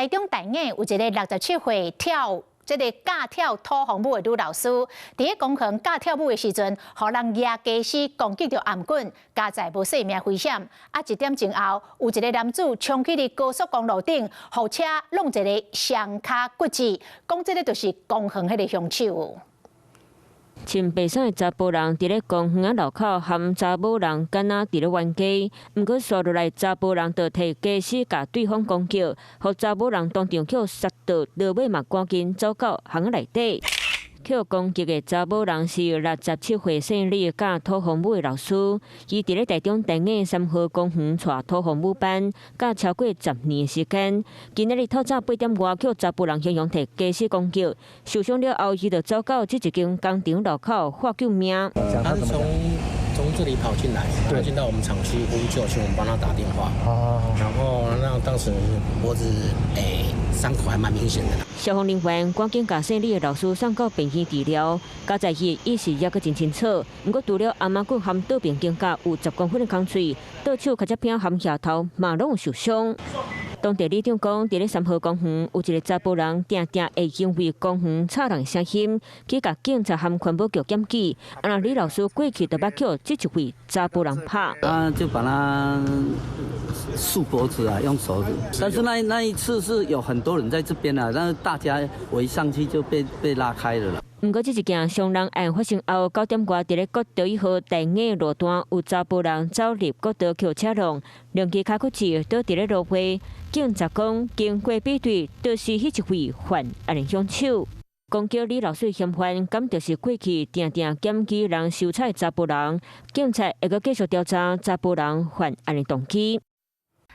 台中大雅有一个67歲跳這个教跳土風舞的女老師，佇咧公園教跳舞的時陣，予人舉家私攻擊著頷頸，佳哉無性命危險。啊，一點鐘後，有一个男子衝去佇高速公路頂，予車挵一个雙跤骨折，講這个就是公園彼个兇手。穿白衫的查埔人佇咧公園仔路口含查某人敢若佇咧冤家，毋過紲落來查埔人就提家私共對方攻擊，予查某人當場予殺到，落尾嘛趕緊走到巷仔內底。予攻擊的查某人是67歲姓李教土風舞的老師，伊佇咧台中大雅3號公園帶土風舞班，教超過10年的時間。今仔日透早8點外，予查埔人雄雄提家私攻擊，受傷了後，伊就走到這一間工廠路口喊救命。他是從這裡跑進來，跑進到我們廠區呼救，請我們幫他打電話。然後那當時脖子傷口還蠻明顯的。消防人員趕緊共姓李的老師送到病院治療，佳哉伊的意識猶閣真清楚。毋過除了頷仔骨含倒爿肩胛有10公分的空喙，倒手跤跡片含額頭嘛攏有受傷。當地里長講，佇咧3號公園有一个查埔人，定定會因為公園吵人聲音，去共警察含環保局檢舉。啊，若李老師過去就捌予這一位查埔人拍。啊，就把他束脖子啊，用手。但是那一次是有很多人在這邊啊，但是大家圍上去就被拉開了啦。毋過，這一件傷人案發生後，9點外，佇咧國道1號大雅路段有查埔人走入國道予車挵，兩支跤骨折倒佇咧路邊。警察講，經過比對，就是彼一位犯案的兇手。攻擊李老師嫌犯，敢就是過去定定檢舉人收菜查埔人。警察會閣繼續調查查埔人犯案的動機。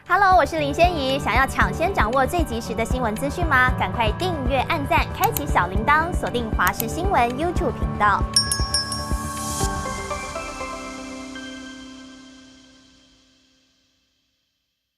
Hello，我是林仙怡。想要搶先掌握最及時的新聞資訊嗎？趕快訂閱、按讚、開啟小鈴鐺，鎖定華視新聞 YouTube 頻道。